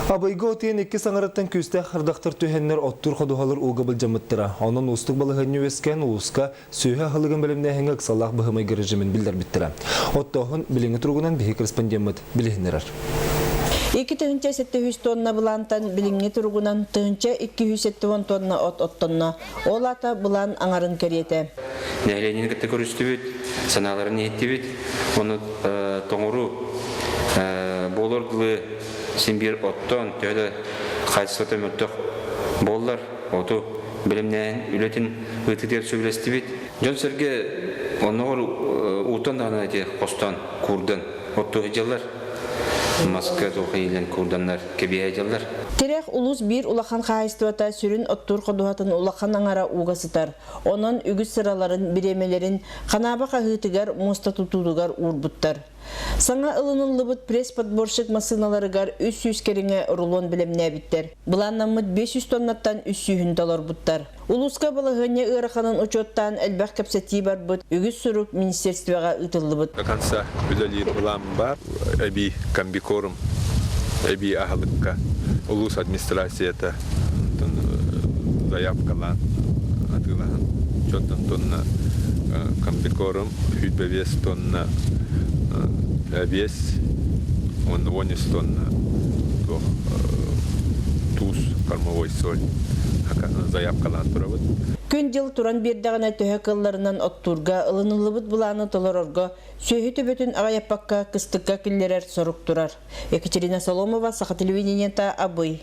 Абыйга от ыйын иккис аҥарыттан күүстээх ардахтар түһэннэр оттуур ходуһалар ууга былдьаммыттара. Онон уустук балаһыанньа үөскээн улууска сүөһү аһылыгын бэлэмнээһиҥҥэ ыксаллаах быһымайгы режимин биллэрбиттэрэ. Оттооһун билиҥҥи туругунан биһиги корреспондеммыт билиһиннэрэр. 2700 тонна былаантан билиҥҥи туругунан 1270 тонна от оттонно. Ол аата былаан аҥарын кэриэтэ. Нэһилиэнньэни кытта көрүстүбүт, санааларын иһиттибит. Ону тоҥоруу буолуор дылы син биир оттоон, төһө да хаачыстыбата мөлтөх буоллар, оту бэлэмнээһин үлэтин ыытыытыгар сөбүлэстибит. Дьон-сэргэ оннооҕор уутан даҕаны эти хостоон, куурдан оттуу сылдьаллар. Маска туох иилэн куурданнар кэбиһэ сылдьаллар. Тирэх улуус биир улахан хаһаайыстыбата сүрүн оттуур ходуһатын улахан аҥара ууга сытар. Онон үгүс сыраларын, бириэмэлэрин ханааба хаһыытыгар, муоста тутуутугар уурбуттар. Саҥа ылыныллыбыт пресс-подборщик массыыналарыгар 300 кэриҥэ рулон бэлэмнээбиттэр. Былааннаммыт 500 тоннаттан үс сүүһүн толорбуттар. Улууска балаһыанньа ыараханын учуоттаан элбэх кэпсэтии барбыт, үгүс сурук министерствоҕа ыытыллыбыт. До конца үлэлиир былаан баар. Эбии комбикорм, эбии аһылыкка улуус администрацията заявкалаан атыылаһан чоттон тонна комбикорм, 105 тонна эбиэс уонна 13 тонна туох туус, кормовой соль заявкалаан турабыт. Күн-дьыл туран биэрдэҕинэ төһө кыалларынан оттуурга, ылыныллыбыт былааны толорорго сүөһү төбөтүн аҕыйаппакка кыстыкка киллэрэр сорук турар. Екатерина Соломова, Саха телевидениета, Абый.